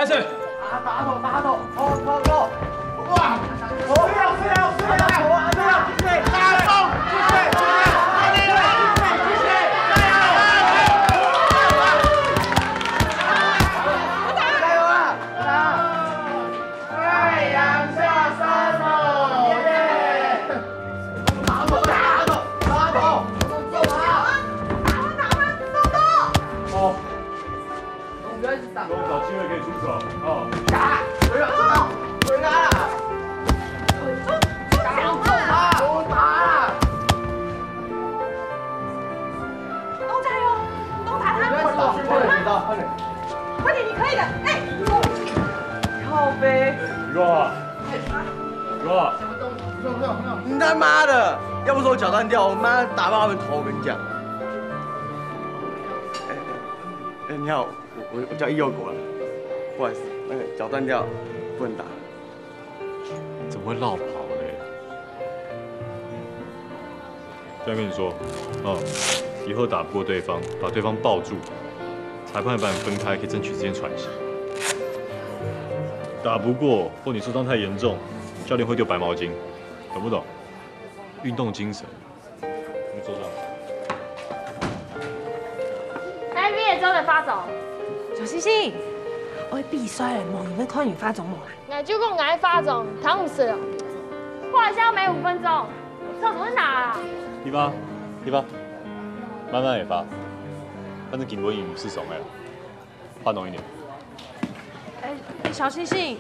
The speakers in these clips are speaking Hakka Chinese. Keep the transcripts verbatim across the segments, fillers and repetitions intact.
开始。打，打头，打头，冲，冲，冲！哇！好，是了，是了，是了，是了，继续，加油，继续，继续，加油，继续，加油！加油啊！加油！太阳下山了，耶！打头，打头，打头，冲啊！打，打，打，冲！哦。 不要一直打。给我找机会可以出手。哦。打，回来，回来啦！打，打，打！都加油，都打他！不要一直打，快点，快点，快点！快点，你可以的！哎，靠背。雨果，雨果，你他妈的！要不是我脚断掉，我妈打爆他们头，我跟你讲。哎，你好， 我我我叫易佑国了，不好意思，那个脚断掉，不能打。怎么会落跑嘞？这样跟你说，哦，以后打不过对方，把对方抱住，裁判把你分开，可以争取时间喘息。打不过，或你受伤太严重，教练会丢白毛巾，懂不懂？运动精神。 你坐上。哎，你也做得发走。小星星，我比赛了，无人要看你发走无啦？我就讲我发走，你听毋識哦。我还是要每五分钟，厕所在哪啊？你发，你发，慢慢也发，反正顶多你是爽的，放松一点。哎，小星星。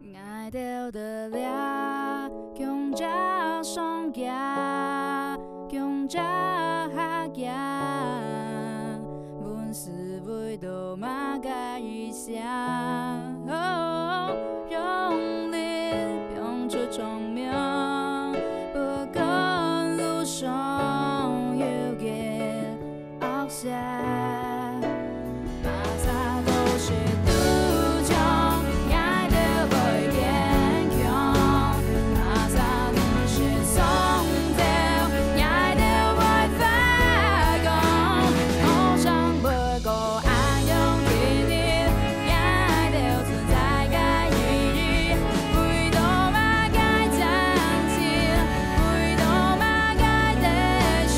𠊎兜在這共隻上街，共隻下街，問是為著麼个一聲？哦，用力放出聰明，不管路上有幾 惡勢。麼儕都係拄著，𠊎兜會堅強；麼儕都係撞著，𠊎兜會發光。無想會過恁樣定定，𠊎兜 存在个意義，為著麼个爭戰，為著麼个得失，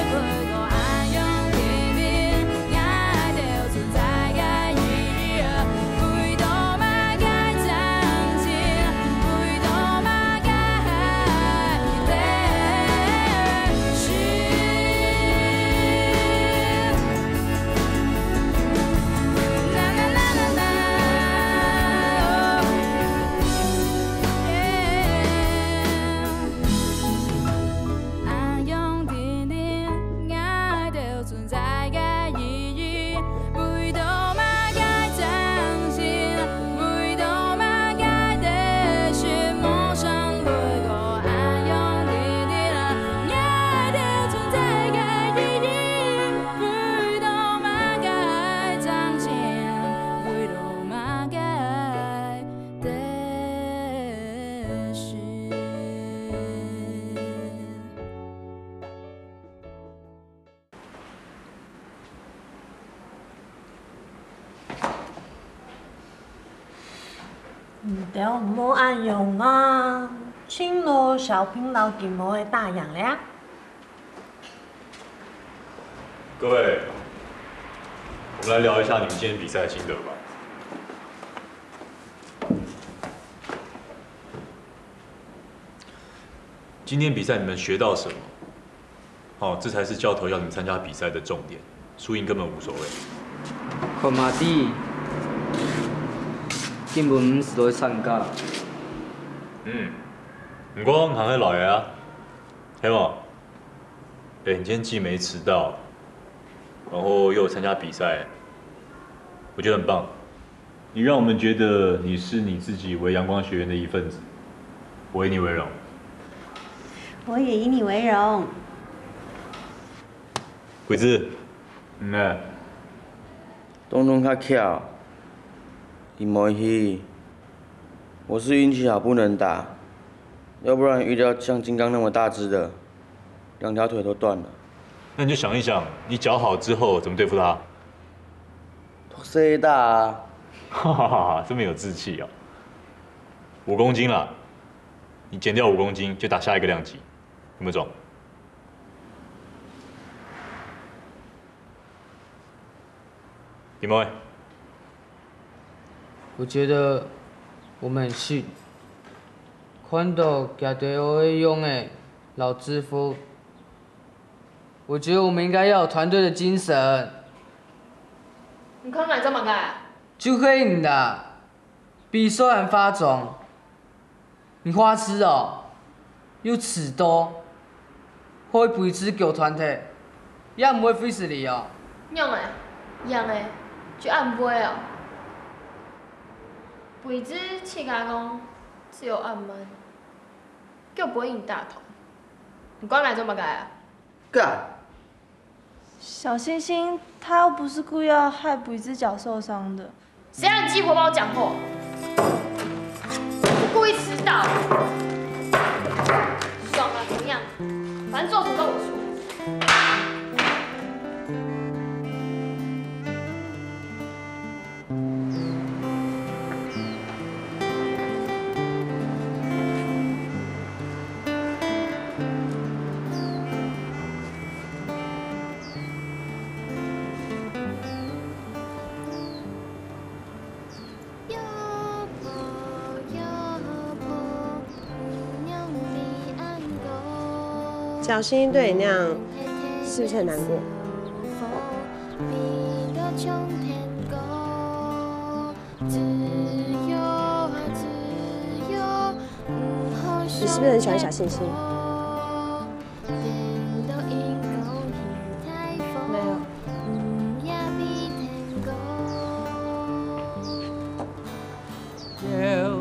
為著恁樣定定，𠊎兜存在个意義，為著麼个爭戰，為著麼个得失。 恁樣定定，𠊎兜存在个意義，為著麼个爭戰，為著麼个得失，無想為過恁樣定定，𠊎兜存在个意義。 為著麼个爭戰，為著麼个得失。你兜毋好恁樣啊！盡多小朋友个毛會打贏了啊！ 各位，我们来聊一下你们今天比赛的心得吧。今天比赛你们学到什么？好，这才是教头要你们参加比赛的重点，输赢根本无所谓。看嘛知，根本毋使來參加。嗯，毋過還係來个啊，係無？ 哎，你今天既没迟到，然后又有参加比赛，我觉得很棒。你让我们觉得你是你自己为阳光学院的一份子，我以你为荣。我也以你为荣。鬼子，嗯，东东較巧，你莫去，我是運氣好不能打，要不然遇到像金剛那麼大隻的，兩條腿都斷了。那你就想一想，你腳好之后怎么对付他？托谁打啊？哈哈哈哈，这么有志气啊！五公斤啦，你减掉五公斤就打下一个量级，有没有中？ 弟妹，我觉得我们很逊，看到其他个勇个老师傅，我觉得我们应该要有团队的精神。你看𠊎做么个？就係你啦，比赛还化妆。 你花痴哦，又遲到，會分佢搞斷忒，也毋會費事你哦。仰仔，贏仔，就恁會哦。分佢自家講，只有恁慢，叫分人打斷，你管𠊎做麼个啊？幹！ 小星星，他又不是故意要害布里茲脚受伤的。谁让你鸡婆帮我讲话？我故意迟到。爽啊，怎么样？反正做什么都我出。 小星星对你那样，是不是很难过？你是不是很喜欢小星星？没有。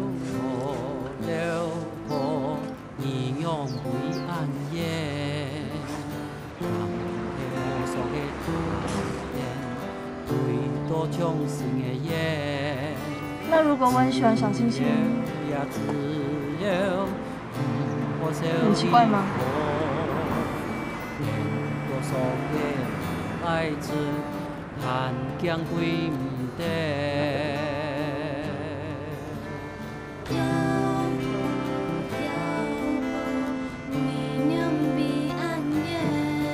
那如果我很喜欢小星星，很奇怪吗？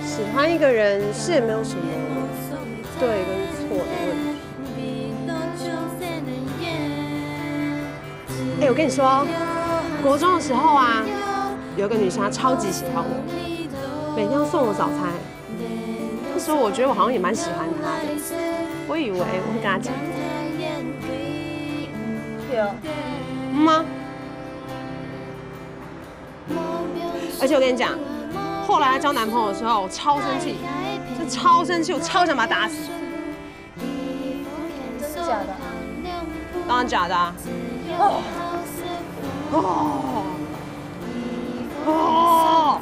喜欢一个人是没有什么对跟错的问题。哎，我跟你说，国中的时候啊，有个女生她超级喜欢我，每天都送我早餐。 那时候我觉得我好像也蛮喜欢他的，我以为我会跟他结婚。有吗？而且我跟你讲，后来她交男朋友的时候，我超生气，就超生气，我超想把他打死。真的假的？当然假的啊！哦哦哦！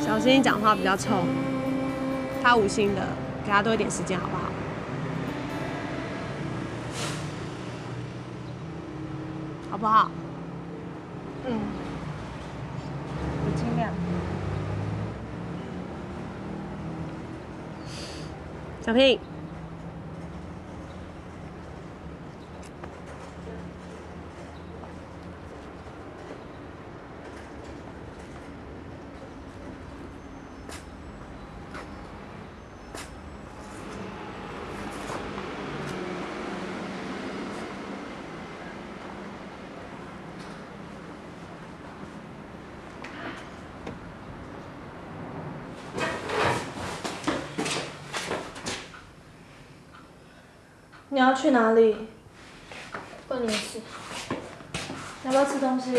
小心讲话比较冲，他无心的，给他多一点时间好不好？好不好？嗯，我尽量。小平。 你要去哪里？关你的事。要不要吃东西？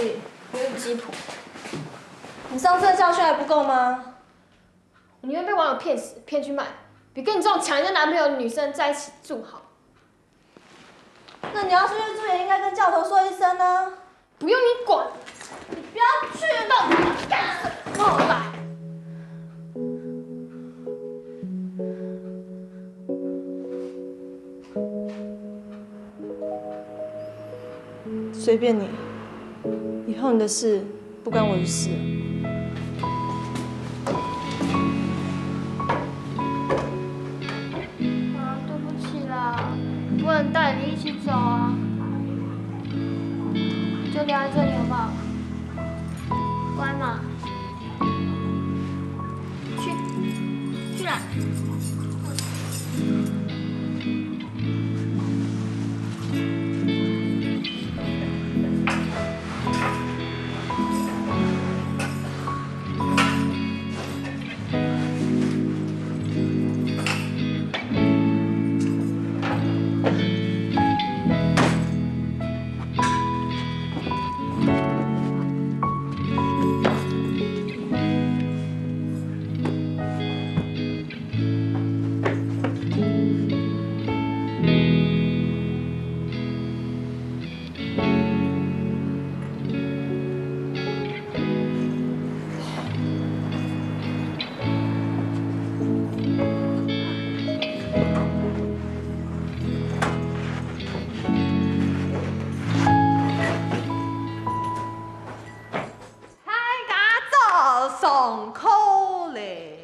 没有鸡婆。你上次的教训还不够吗？我宁愿被网友骗死，骗去卖，比跟你这种抢人家男朋友的女生在一起住好。那你要出去住，也应该跟教头说一声啊。不用你管。你不要去！到底要干什么啦？随便你，以后你的事不关我的事。啊，对不起啦，不能带你一起走啊，就留在这里好不好？乖嘛。 去，去啦。大家早上課了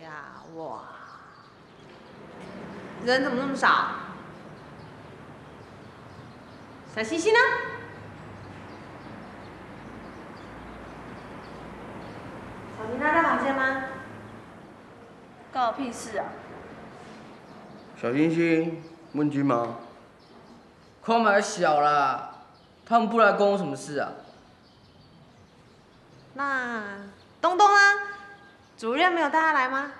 啊！哇，人怎么那么少？小星星呢？小星星在房间吗？关我屁事啊！小星星，问君吗？ 空还小啦，他们不来关我什么事啊？那东东呢？主任没有带他来吗？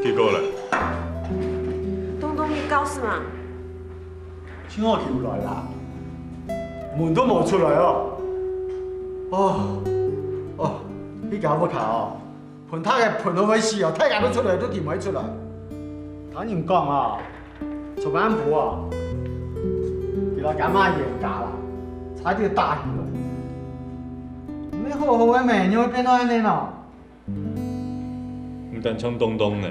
结果呢？东东，你搞事嘛？正好又來啦，門都無出來哦。哦，哦，你家屋下哦，噴忒个噴到會死哦，大家都出來都tìm毋出來。聽人講啊，昨暗晡啊，佢老家媽冤家啦，差點打起來。你好好个咩，你會變到恁呢哦？ 毋單淨東東呢，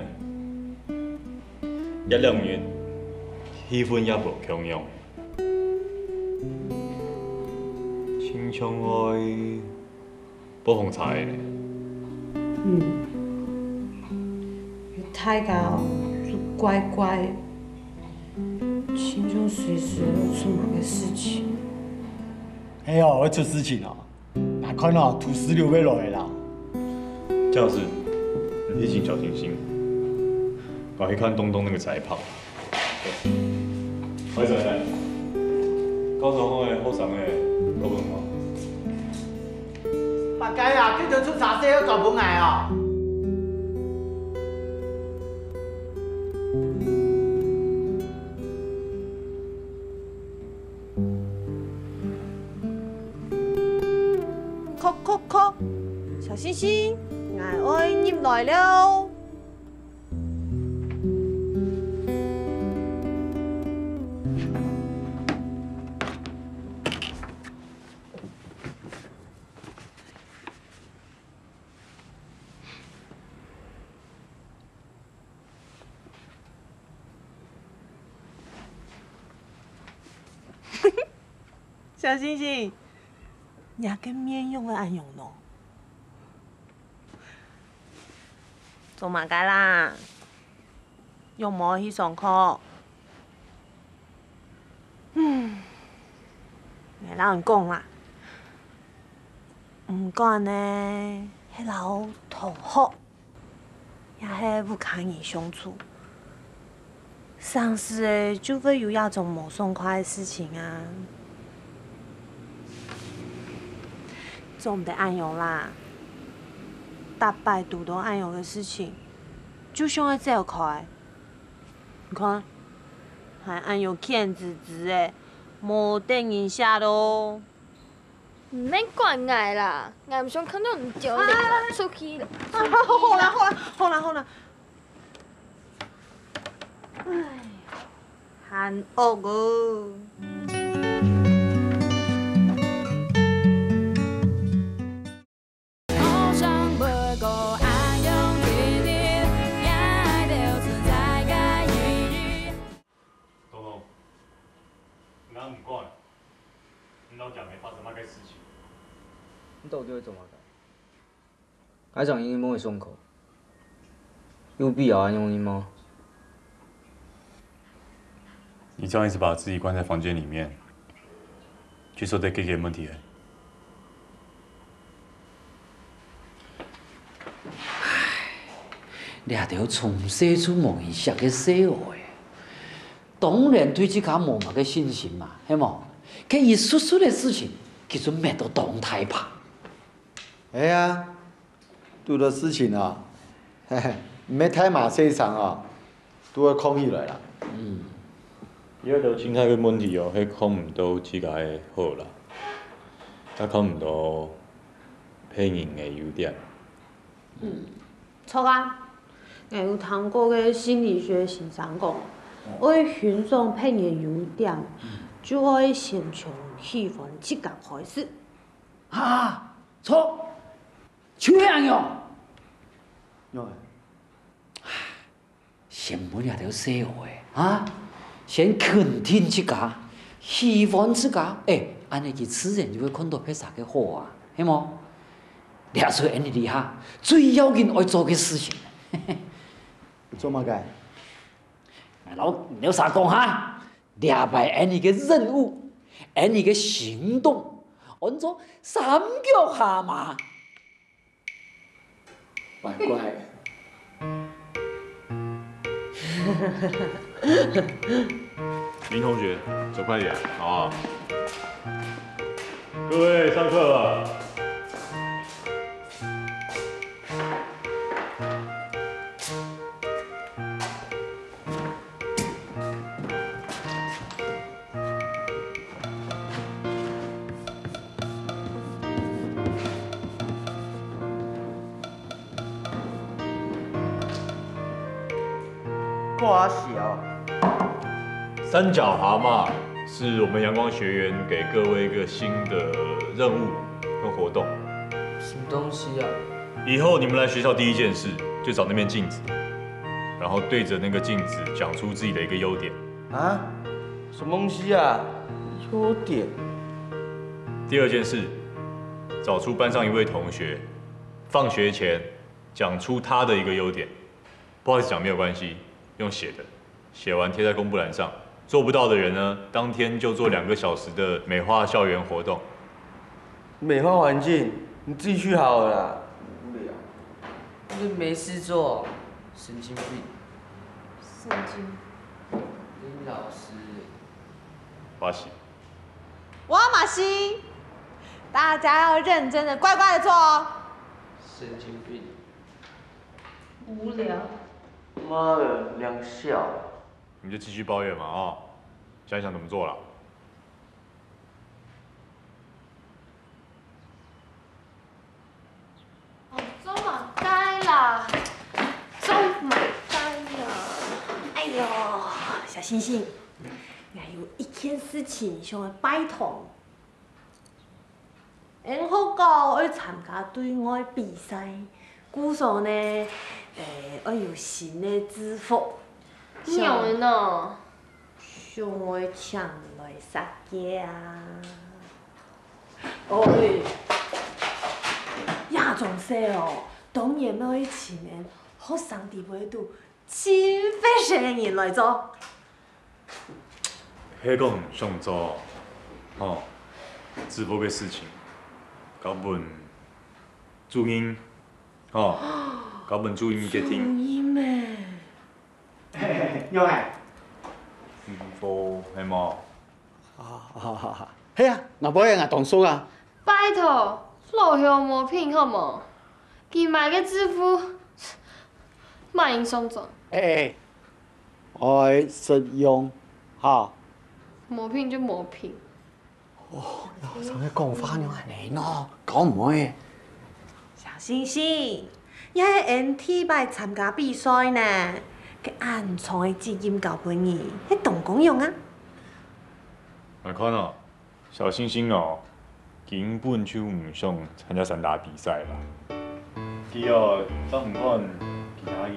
這兩日氣氛也無共樣，親像愛發風車个呢。嗯，大家就怪怪，親像隨時會出麼个事情。係哦，會出事情哦。 𠊎看哦，土石流會來啦。這樣子，你提醒小星星，我要去看東東那個宅炮。喂，仔，高雄个後生个，夠不夠？八戒啊，佢就出啥事要搞分𠊎啊！ 叩叩叩，小星星，𠊎愛入來了。小星星，若个面仰會恁樣呢？做麼个啦？仰無去上課？嗯，𠊎摎你講啦，毋管呢，係摎同學， 也係屋下人相處，成時仔就會有這種無爽快个事情啊。做毋得恁樣啦，逐擺堵著恁樣个事情，就想愛走開。你看，還恁樣譴支支仔，無得人惜囉。 毋免管𠊎啦，𠊎毋想看到你丟臉啦，出去啦！好啦好啦好啦好啦！唉，還惡哦！你到底愛做麼个？該張英文無上課，有必要恁樣認嗎？你這樣一直把自己關在房間裡面，就係在解決問題欸。這兜從細就無人惜个細孩，當然對自家無麼个信心嘛，係無？該一息息个事情，佢就搣到當大把。 哎呀，堵著事情啊，嘿嘿，毋係大嫲細聲啊，都會囥起來啦。嗯。這兜心態个問題哦，係看毋到自家个好啦，也看毋到別人个優點。嗯，著啊！𠊎有聽過个心理學先生講，愛欣賞別人優點，就愛先從喜歡自家開始。 哈，著，就恁樣。仰仔？先分這兜細孩啊，先肯定自家，喜歡自家，欸，恁仔佢自然就會看到別儕个好啊，係無？這就係𠊎俚這下最要緊愛做个事情。做麼个？𠊎摎你兜儕講哈， 這擺𠊎俚个任務，𠊎俚个行動，安到三腳蛤蟆。乖乖。林同學，走快點啊！各位，上課了。 掛號。三腳蛤蟆是我們陽光學園給各位一個新的任務跟活動。什麼東西啊？以後你們來學校第一件事，就找那面鏡子，然後對著那個鏡子講出自己的一個優點。啊？什麼東西啊？優點？第二件事，找出班上一位同學，放學前講出他的一個優點。 不好意思講，沒有關係，用寫的，寫完貼在公布欄上。做不到的人呢，當天就做兩個小時的美化校園活動。美化環境，你自己去好了啦。無聊。你沒事做，神經病。神經。林老師。我是。我嘛是。大家要認真的、乖乖的做哦。神經病。 無聊。媽的，兩小。你就繼續抱怨嘛，哦，想一想怎麼做啦。哦，做麼个啦？做麼个啦？哎喲，小星星，𠊎有一件事情想愛拜託。 𫣆學校愛參加對外比賽，故所呢，欸，愛有新个制服。仰般呢？想愛請來設計啊。哦，對，這種事哦，當然愛請𫣆學生底背肚 盡會寫个人來做。係講想做，吼，制服个事情，交分主任，吼，交分主任決定。主任咩？嘿嘿嘿，仰仔？嗯，無，係無？ 啊，係啊，若無𠊎當熟啊。拜託，老兄無品好無？佢買个制服，麼人上轉？欸，欸，愛實用，哈。無品就無品。哦，老生个講話仰恁呢喏，搞毋會。小星星， 這係𫣆第一擺參加比賽呢，該恁重个責任交分你，係當光榮啊！𠊎看哦，小星星哦，根本就毋想參加三大比賽啦。佢哦，正毋管其他人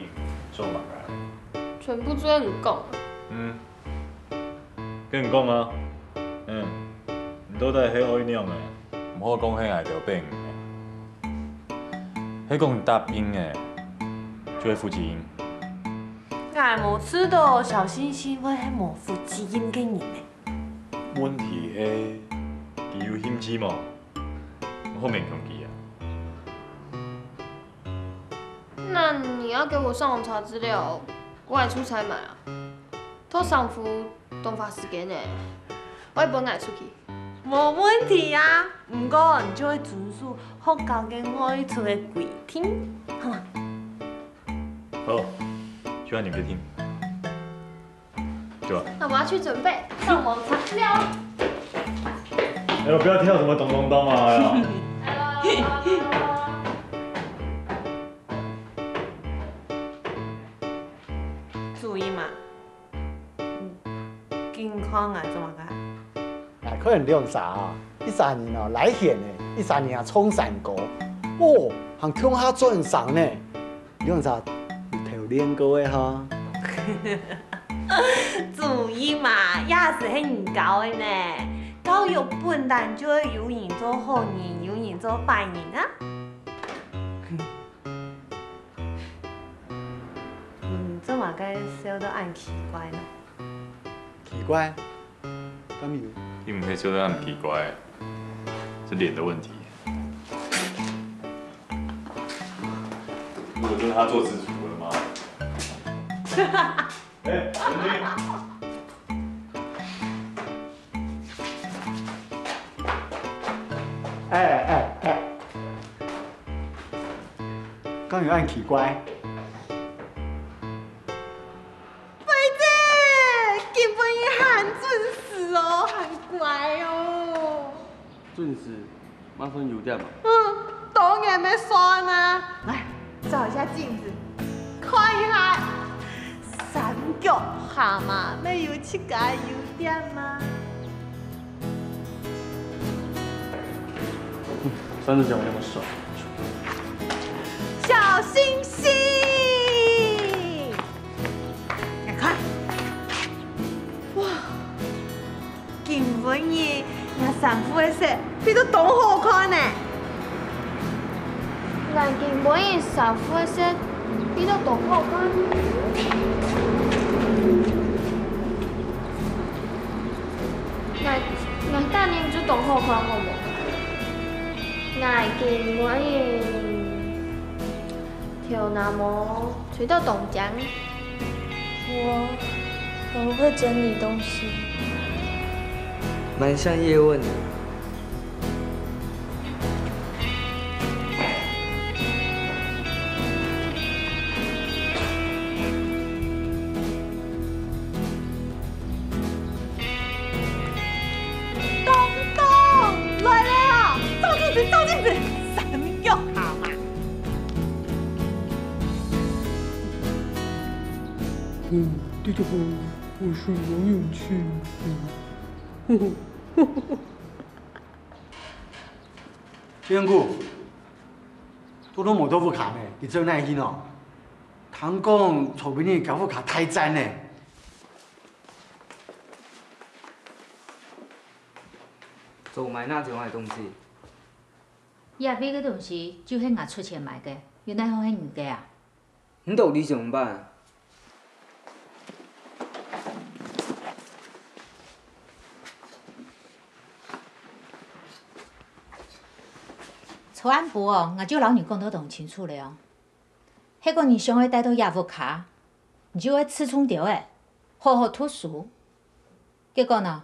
做麼个。全部都係你講。嗯，跟你講啊，嗯，你到底係愛仰仔？毋好講係𠊎兜逼你个。係講答應个，就會負責任。𠊎無試著小星星會係無負責任个人呢。問題係，佢有興趣無？𠊎好勉強佢啊。那你要給我上網查資料，我還出差買啊。 讀衫褲當花時間呢，愛分𠊎出去。無問題啊，毋過你就愛遵守學校个外出个規定，好嗎？好，就按你決定。對啊。那我要去準備上網查資料。哎呦，不要聽到什麼咚咚咚啊！哎呦。 注意嘛，嗯，緊看𠊎做麼个？𠊎看兩儕啊，一儕人哦，來現呢，一儕人啊，唱山歌。哦，還共下轉山呢。兩儕有偷練過个哈？注意嘛，也係係人教个呢。教育本來就會有人做好人，有人做壞人啊。 嗯，做麼个笑到恁奇怪呢？奇怪？敢有？並毋係笑到恁奇怪，是臉的問題。如果真的他做制服了嗎？哎，文君。 哎，哎，哎。敢有恁奇怪？菲姐，今晡日還準時哦，還乖哦。準時？ 麼分優點啊？嗯，當然愛算啊！來，照一下鏡子，看一下，三腳蛤蟆乜有自家个優點嗎？嗯，三隻腳那麼爽。小星星，來看，哇！ 今晡日，𠊎衫褲个色配到當好看呢。𠊎今晡日衫褲个色配到當好看。𠊎，𠊎逐日就當好看，好無？𠊎今晡日 頭那毛吹到當靚。我很會整理東西。蠻像葉問的。咚咚，來了啊！照鏡子，照鏡子，三腳蛤蟆。 嗯，對的不，我是游泳池。嗯。金燕姑，多多無到屋下呢，你走哪去呢？聽講昨晡日該屋下大戰呢。做麼个拿走𠊎个東西？這位个東西就係𠊎出錢買个，又哪好係你个啊？ 你到底想辦？昨暗晡哦，𠊎就摎你講到當清楚了哦。係講你想愛戴到這屋下，你就愛自重兜仔，好好讀書。結果呢，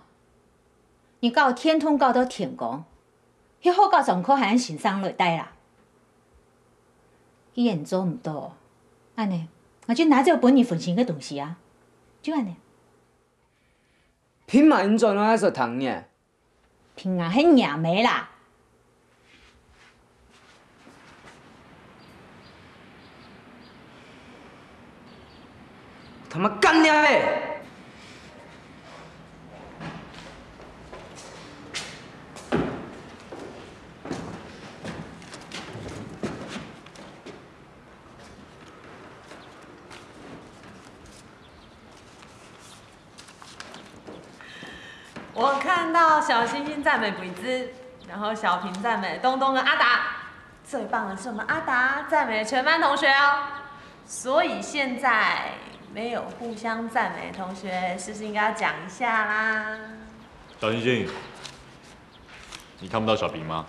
你搞電動搞到天光， 去學校上課還先生來帶啦。既然做毋到，恁呢，𠊎就拿走分你分心个東西啊，就恁呢。憑麼个你轉來愛說聽你？憑𠊎係若姆啦！ 他媽幹娘嘞！我看到小星星讚美鬼子，然後小平讚美東東跟阿達。最棒的是我们阿达赞美了全班同学哦，所以现在没有互相赞美的同学，是不是应该要讲一下啦？小星星，你看不到小平吗？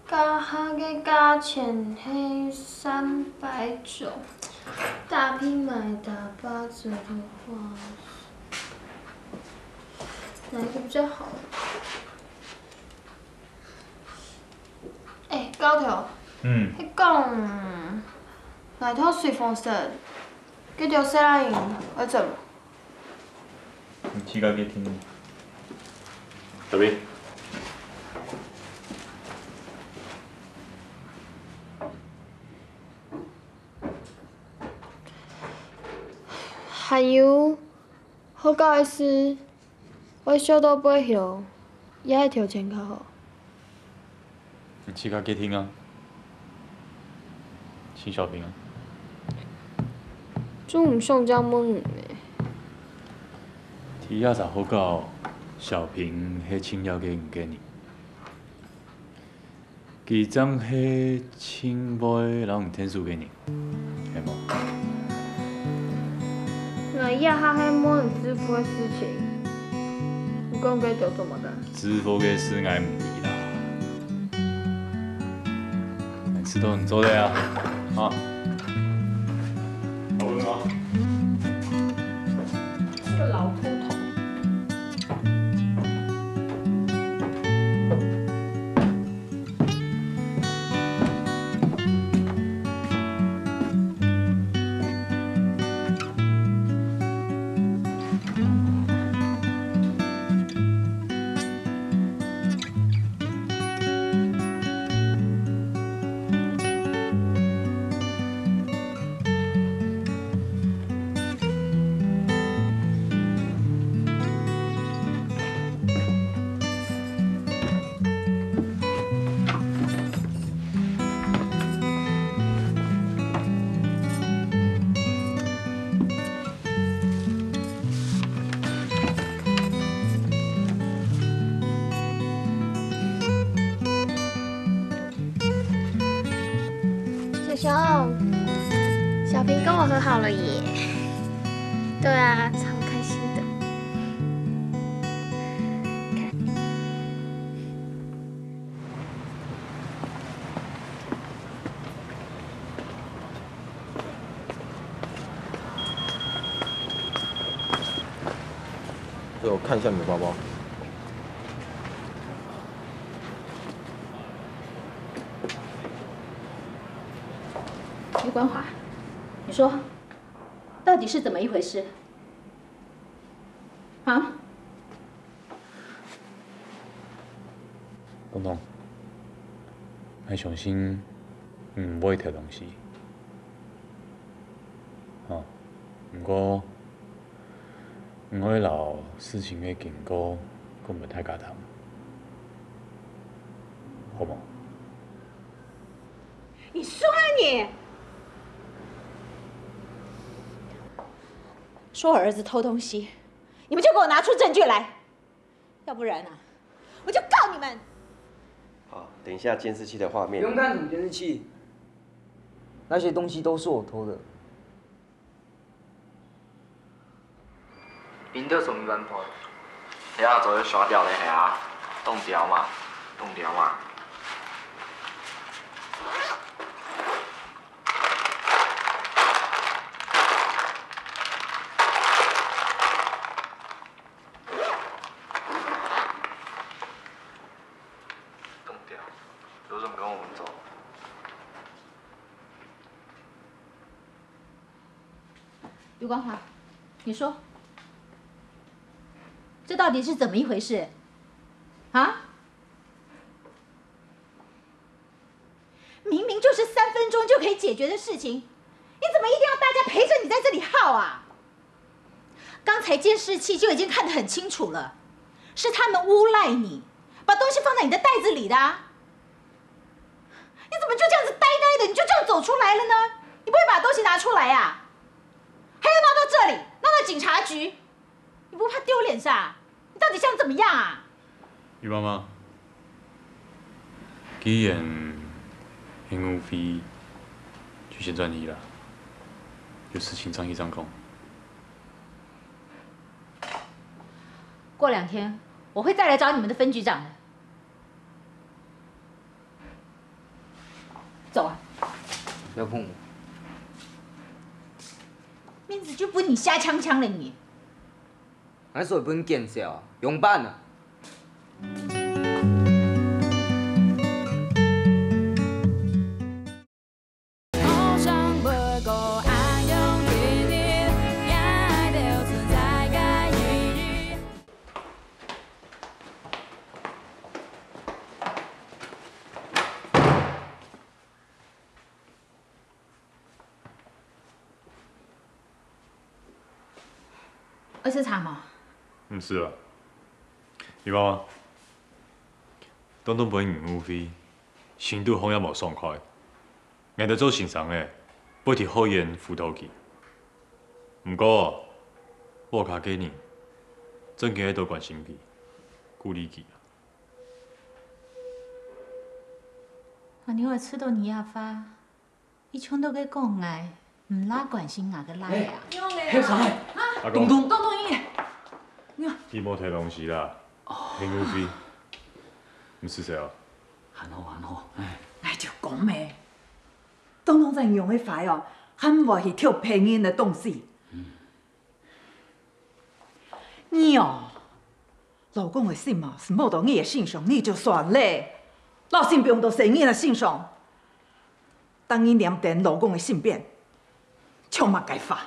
加下个价钱係三百九，打平买打八折的话，哪一个比较好？哎，高头，嗯，你讲哪套水风扇，佢條細人愛怎？ 你自家去聽。特別。還有，好搞个事，愛笑到背後，也係頭前較好。 你自家決定啊，請小平啊。就毋想正問你呢。第一隻好搞，小平係盡了解你个人。佢正係盡會摎你𢯭手个人。 係無？𠊎這下係問你致富个事情，你講該兜做麼个？致富个事𠊎毋理啦。𠊎知道你做得啊，啊。好了嗎？這個老禿頭。 小熊，小平跟我和好了耶！对啊，超开心的。借我看一下你的包包。余光华，你说，到底是怎么一回事？啊？东东，你相信你毋會偷東西。吼，毋過，你愛摎事情个經過講分大家聽，好無？ 你說啊你！说我儿子偷东西，你们就给我拿出证据来，要不然啊，我就告你们！好，等一下监视器的画面。不用看什么监视器，那些东西都是我偷的。 Windows上面版本，遐做得刷掉咧，係啊，凍掉嘛，凍掉嘛。冻掉，有种跟我们走。 余光华，你说，这到底是怎么一回事？啊？明明就是三分钟就可以解决的事情，你怎么一定要大家陪着你在这里耗啊？刚才监视器就已经看得很清楚了，是他们诬赖你，把东西放在你的袋子里的啊。 你怎么就这样子呆呆的？你就这样走出来了呢？你不会把东西拿出来呀、还要闹到这里，闹到警察局，你不怕丢脸是吧？你到底想怎么样啊？姨妈妈，既然係誤會，就先轉去啦。有事情正去正講。過兩天我會再來找你們的分局長的。走啊！不要碰我。面子就分你瞎搶搶了你。 𠊎所以分你見笑，仰般啊？愛食茶無？毋使啊。姨媽，東東分人誤會，心肚項也無爽快。𠊎兜做先生个，會替好人輔導佢。毋過，屋下个人，正經愛多關心佢，鼓勵佢啊。阿娘會出到你阿發， 你全都个講𠊎，毋拉關心𠊎个倈仔啊。哎，後生仔，啊？東東。東東，你，你無提東西啦，係誤會，毋使愁啊。還好，還好，哎。𠊎就講咩，東東恁樣个壞哦，還毋會去偷別人个東西。 你哦，老公个心嘛，係摸到你个身上，你就算了。老心放到細人个身上，當你黏等老公个身邊，像麼个話？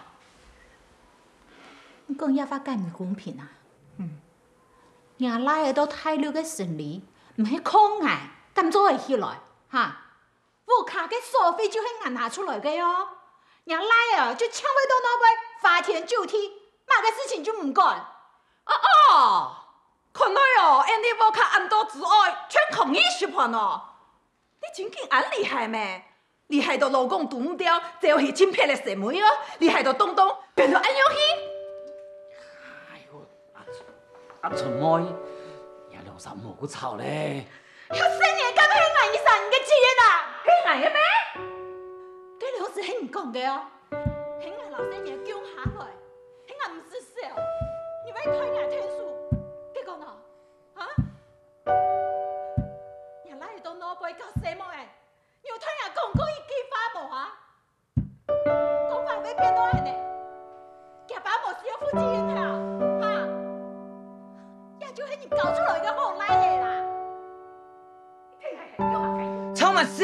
你講這話敢毋公平啊？嗯。若倈仔到大陸个生理，毋係靠𠊎，敢做會起來，哈？ 屋下个所費就係𠊎拿出來个哦。若倈仔就淨會到外背花天酒地，麼个事情就毋管。哦哦，看來哦，𫣆俚屋下恁多子女，全靠你食飯哦。你真經恁厲害咩？厲害到老公堵毋著，走去尋別个細妹哦，厲害到東東變到恁樣去。哎喲，阿春，阿春妹，你兩儕莫過吵咧。 後生人敢係𠊎二三个子女啊？係𠊎个咩？該老師係你講个哦，係𠊎摎細人降下來，係𠊎毋識事哦，你會推𠊎斷手，結果呢？啊？若倈仔到外背交細妹仔，你有同𠊎講過一句話無啊？ 講話會變到恁呢，厥爸無需要負責任啊，哈？這就係你教出來个好倈仔啦！你聽下，你聽下，你聽下。吵麼笑？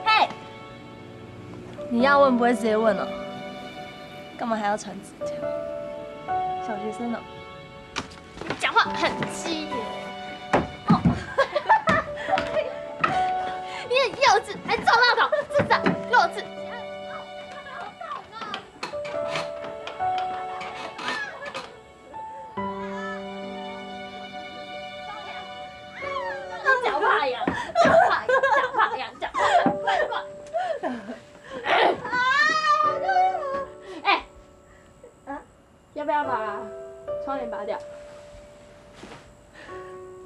嘿，你要問不會直接問哦，幹嘛還要傳紙條？小學生哦。你講話很激耶。哦。你很幼稚，還撞到頭，智障，弱智。 哎，啊？要不要把窗帘拔掉？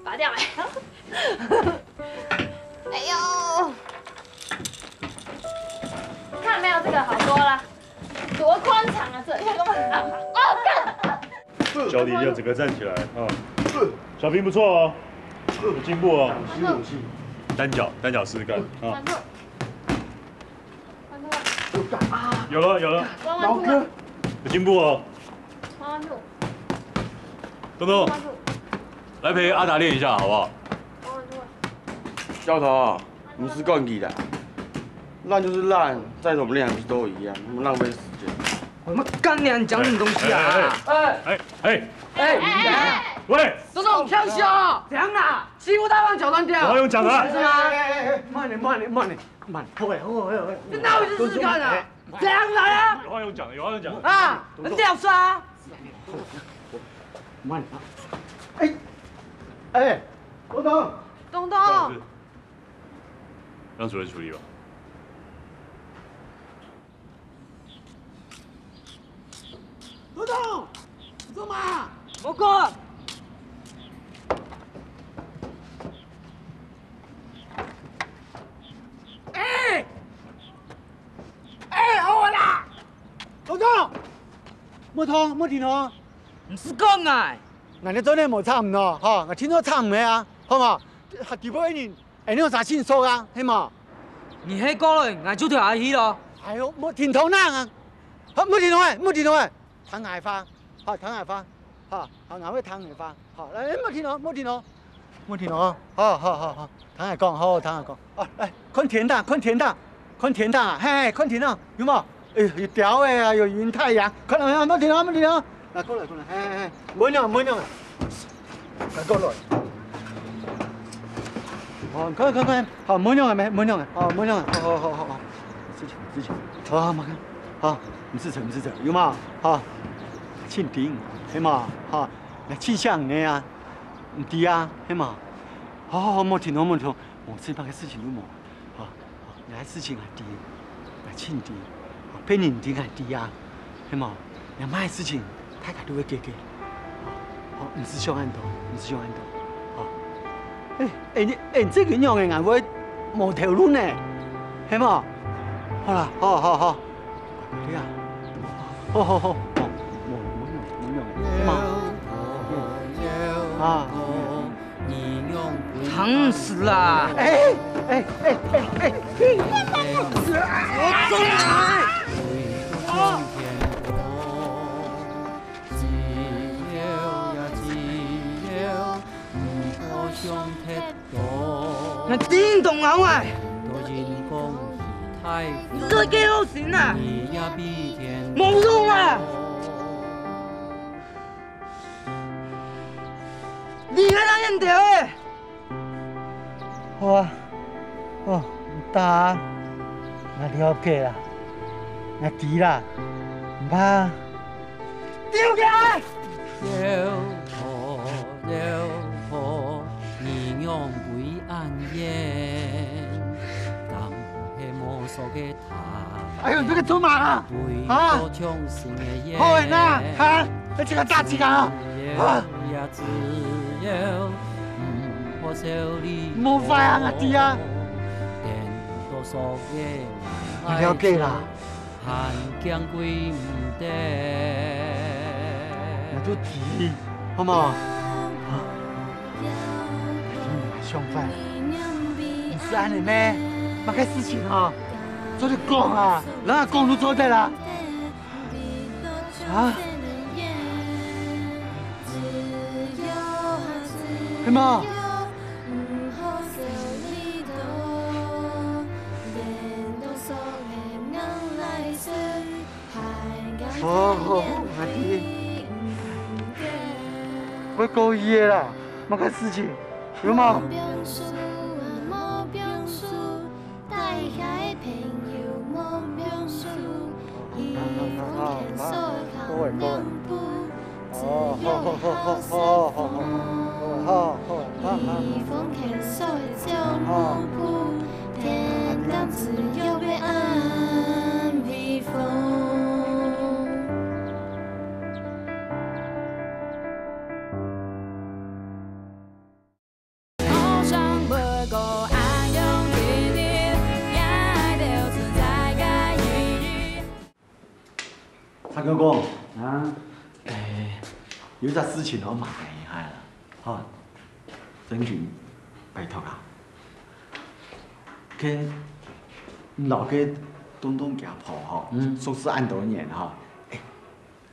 拔掉没？脚底要整个站起来啊。小兵不错哦，有进步哦。单脚，单脚试试看啊。有了，有了，毛哥，有进步哦。东东，来陪阿达练一下好不好？教头，毋使管佢啦，爛就是爛，再怎麼練還不是都一樣，那麼浪費時間。我們幹娘，你講什麼東西啊？哎哎哎，喂，東東，跳下，怎樣啊？欺負大棒腳斷掉，我要用腳的啊。是嗎？慢點，慢點，慢點，慢點，後背，後背，後背。這哪有這事幹啊？怎樣來啊？有話用講的，有話用講的。啊，很屌絲啊！慢點，哎哎，東東，東東。 让主任处理吧。东东，你做嘛？我讲。哎哎，好啦，东东，莫动，莫停哦。毋使讲啊！𠊎你做得無差毋多，吼，𠊎聽到差毋多啊，好無？下底部个人 哎，你有啥線索啊？係無？你係過來，𠊎就跳下去咯。哎喲，莫停動啊！好，莫停動哎，莫停動哎！聽𠊎話，好，聽𠊎話，好，好，𠊎會聽你話，好，來，莫停哦，莫停哦，莫停哦，好好好好，聽𠊎講，好，聽𠊎講，哦，來，看天頂，看天頂，看天頂啊，嘿，看天頂，有無？哎，有鳥仔啊，有雲太陽，看到沒有？莫停哦，莫停哦。 來，過來，過來，嘿嘿嘿，無樣，無樣啊！來，過來。哦，看看看，好，無樣啊，無樣啊，哦，無樣啊，好好好好好，事情事情，好，好，好，好，毋使愁，毋使愁，有無？好，清定，係無？好，來，清醒呢啊，毋知啊，係無？好好好，莫停哦，莫停哦，無事，麼个事情都無。 好，好，𠊎事情𠊎知，𠊎盡知，好，別人毋知𠊎知啊，係無？若麼个事情，大家都會解決。好，好，毋使想恁多，毋使想恁多。好，哎，哎，你，哎，這个樣仔，𠊎會無頭路呢，係無？好啦，好，好，好，對啊，好，好，好，好，無，無，無用，無用，係無？啊。 疼死啦！哎，哎，哎，哎，哎，我走啦！那叮咚啊喂！你這個好心啊！無用啊！ 你還來應酬欸？好啊，哦，毋打啊，𠊎了解啦，𠊎知啦，毋怕。丟起來！哎喲，你這個做麼啊？啊？好欸啦，哈，你這個大雞啊！啊！莫壞啊，𠊎知啊！𠊎了解啦。𠊎都知，好無？啊，你想法，毋係恁呢咩？麼个事情啊？做得講啊，人家講都做得啦。啊？係無？ 好，好，好，𠊎知。會故意个啦，麼个事情，有無？好，好，好，好，好。 哦，好，好，好，好，好，好，好，好，好，好。蔡哥哥，啊，哎，有隻事情愛麻煩你下啦，吼，真君，拜託啦。看，你摎該東東厥婆吼，嗯。熟識恁多年吼，欸，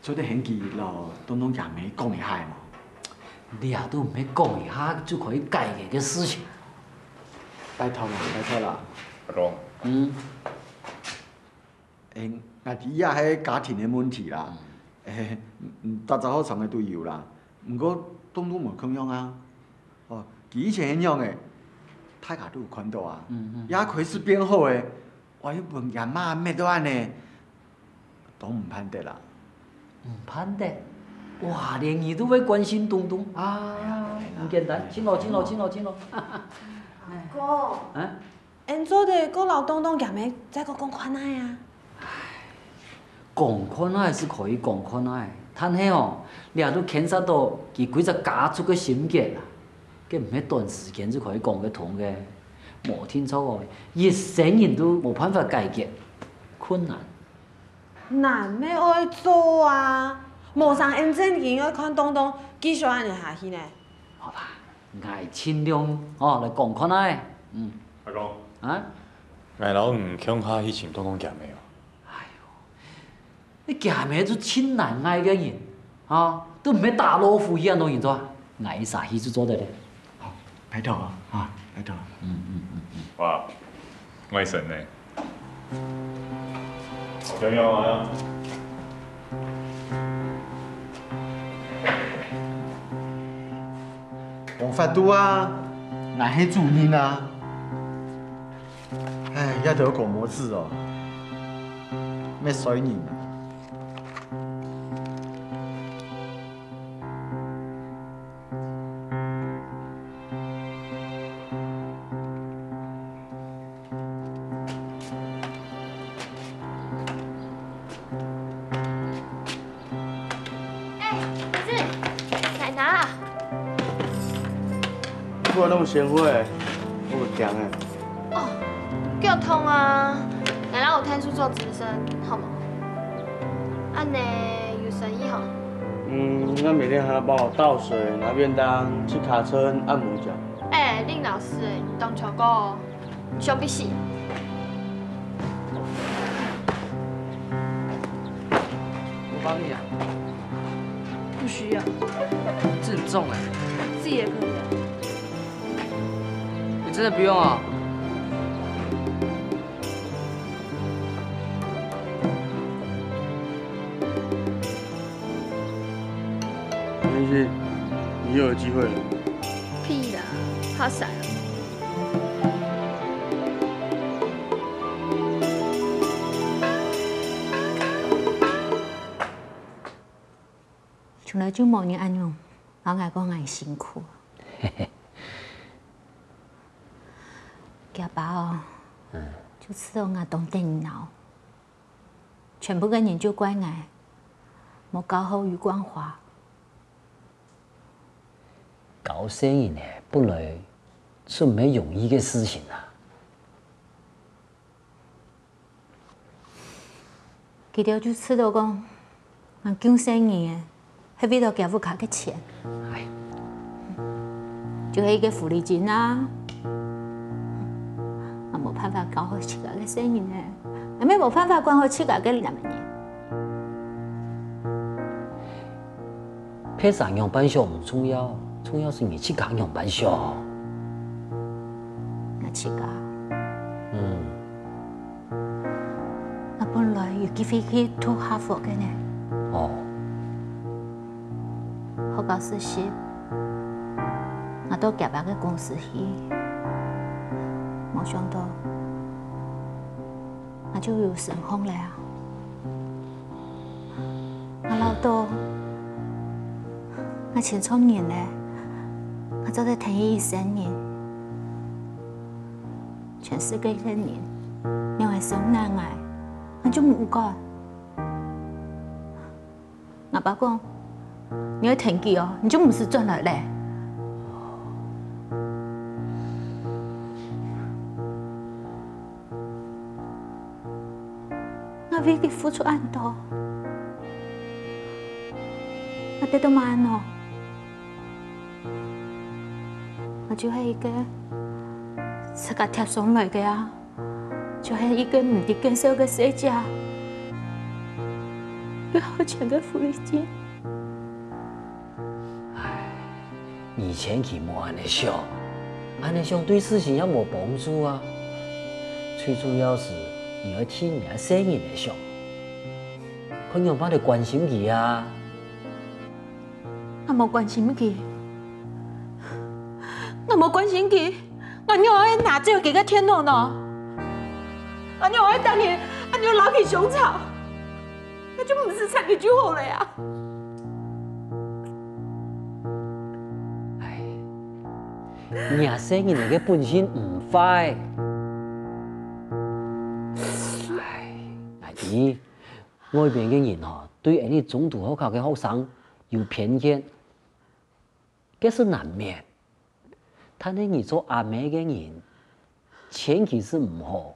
做得喊佢摎東東厥姆講一下無？這都毋係講一下就可以解決个事情。拜託啦，拜託啦。阿公。嗯。 欸，𠊎知這係家庭个問題啦。欸，嗯，逐隻學生个都有啦。毋過東東無共樣啊。哦，佢以前係仰仔，大家都有看著啊。嗯嗯。這開始變好咧，哇，又分厥媽搣到恁仔，都毋盼得啦。毋盼得？哇，連你都會關心東東啊！毋簡單，請坐，請坐，請坐，請坐。哥，啊？ 𠊎做得過摎東東厥姆再過講看啊？講看仔係可以講看仔，但係哦，這都牽涉到佢歸隻家族个心結啦，該毋係短時間就可以講得通个。無定著哦，一生人都無辦法解決，困難。難乜愛做啊！無成𠊎正經愛看東東繼續恁仔下去呢。好啦，𠊎盡量哦來講看仔。嗯。 阿公，啊？𠊎摎你共下去尋東東厥姆哦。哎喲，你厥姆就盡難愛个人，啊，都毋係打老虎去恁多人做，𠊎一儕去就做得了。好，拜託啊，啊，拜託。嗯嗯嗯嗯。哇，外甥呢？好朋友啊。 無法度啊，𠊎係主人啊。唉，這兜公務事哦，乜衰人啊。 哎，兒子，奶奶啊！你做麼个恁鮮火，我會驚欸。哦，腳痛啊，奶奶有𢯭手做止痉，好無？恁仔有生意吼？嗯，𠊎每日下班倒水、拿便當、騎卡車、按摩腳。哎，林老師，你當超過哦。 你想必死。我帮你啊。不需要。这很重哎。自己也可以啊。你真的不用啊？ 没关系，你又有机会了。屁啦，怕啥？從來就無人恁樣摎𠊎講𠊎辛苦。厥爸哦，就知道𠊎當得人惱。 全部个人就怪𠊎無教好余冠華。教細人仔本來就毋係容易个事情啊。佢兜就知道講，𠊎救細人仔， 係為著厥屋下个錢。就係一個狐狸精啊！𠊎無辦法教好自家个細人仔，𠊎乜無辦法管好自家个兩個人。別儕仰般想毋重要，重要係你自家仰般想。𠊎自家。嗯。 𠊎本來有機會去讀客服个呢。哦。學校實習，𠊎到厥爸个公司去，無想到，𠊎就有身項了啊！𠊎恅著，𠊎盡著人了，𠊎做得跈佢一生人。 全世界个人仰仔傷難𠊎，𠊎就毋管。𠊎爸講，你愛跈佢哦，你就毋使轉來了。𠊎為佢付出恁多，𠊎 這都嘛恁樣，𠊎就係一個自家貼上來个啊，就係一個毋知見笑个細姐，有好錢个狐狸精。唉，你千祈莫恁樣想，恁樣想對事情也無幫助啊。最重要係，你愛替你个細人仔想，看仰般來關心佢啊。 𠊎無關心佢，𠊎無關心佢，𠊎仰會拿走佢个電腦呢？𠊎仰會等佢，𠊎仰摎佢相吵，𠊎就毋使插佢就好了呀。唉，若細人仔个本性毋壞。唉，𠊎知，外邊个人吼，對𠊎等中途學校个學生有偏見， 該係難免。但係你做阿姆个人，千祈係毋好。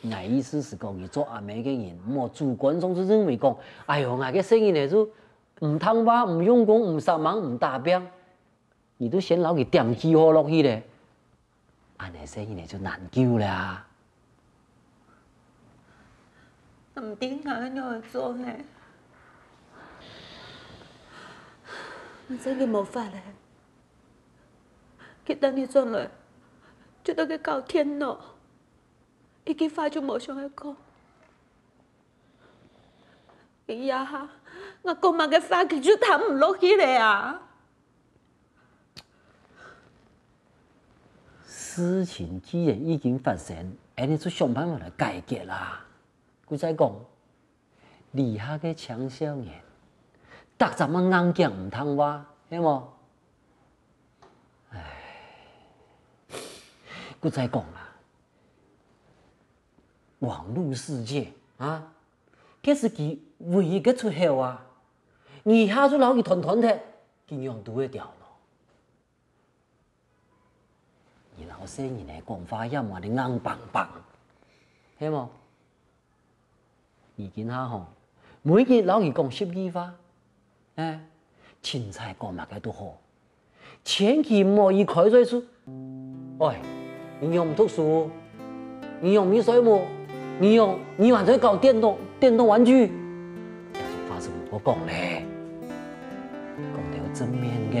𠊎意思係講，你做阿姆个人，莫主觀上就認為講，哎喲，𠊎个細人仔就毋聽話、毋用功、毋煞猛、毋打拚，你就先摎佢點記號落去咧。 恁樣細人仔就難救了啊。毋知𠊎愛仰般做呢？𠊎真个無法了。佢等你轉來，就在該搞電腦，一句話就無想愛講。這下，𠊎講麼个話，佢就聽毋落去了啊！ 事情既然已經發生，𠊎等就想辦法來解決啦。故再講，這下个青少年，逐隻嘛硬頸毋聽話，係無？唉，故再講啦，網路世界啊，該係佢唯一个出口啊！你下就摎佢斷斷忒，佢仰堵會牢呢？ 你摎細人仔講話也莫恁硬梆梆，係無？你今下吼，每日摎佢講十句話，欸，凊彩講麼个都好，千祈莫一開嘴就，喂，你仰毋讀書？ 你仰毋睡目？你仰，你還在搞電動，電動玩具？這種話係毋好講咧，講兜正面个。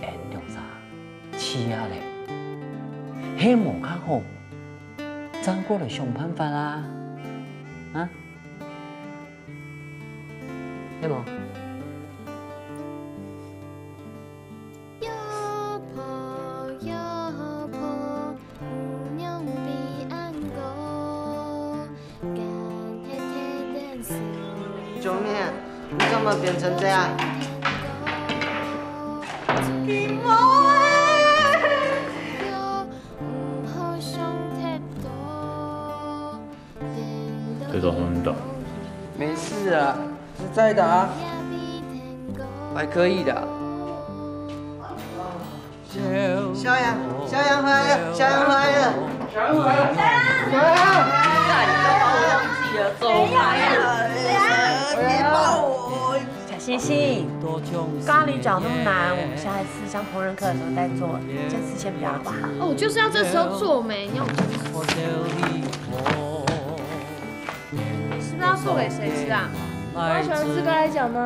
𠊎兩儕試下咧，係無較好，正過來想辦法啊！啊？係無？ 救命！你怎麼變成這樣？這種很短。沒事啊，實在的啊，還可以的。 小羊，小羊回來了，小羊回來了，小羊回來了，小羊！小星星，咖哩角那麼難，我們下一次上烹飪課的時候再做，這次先不要了吧。哦，我就是要這時候做沒，你要我你是不是要做給誰吃啊？我要喜歡吃咖哩角呢。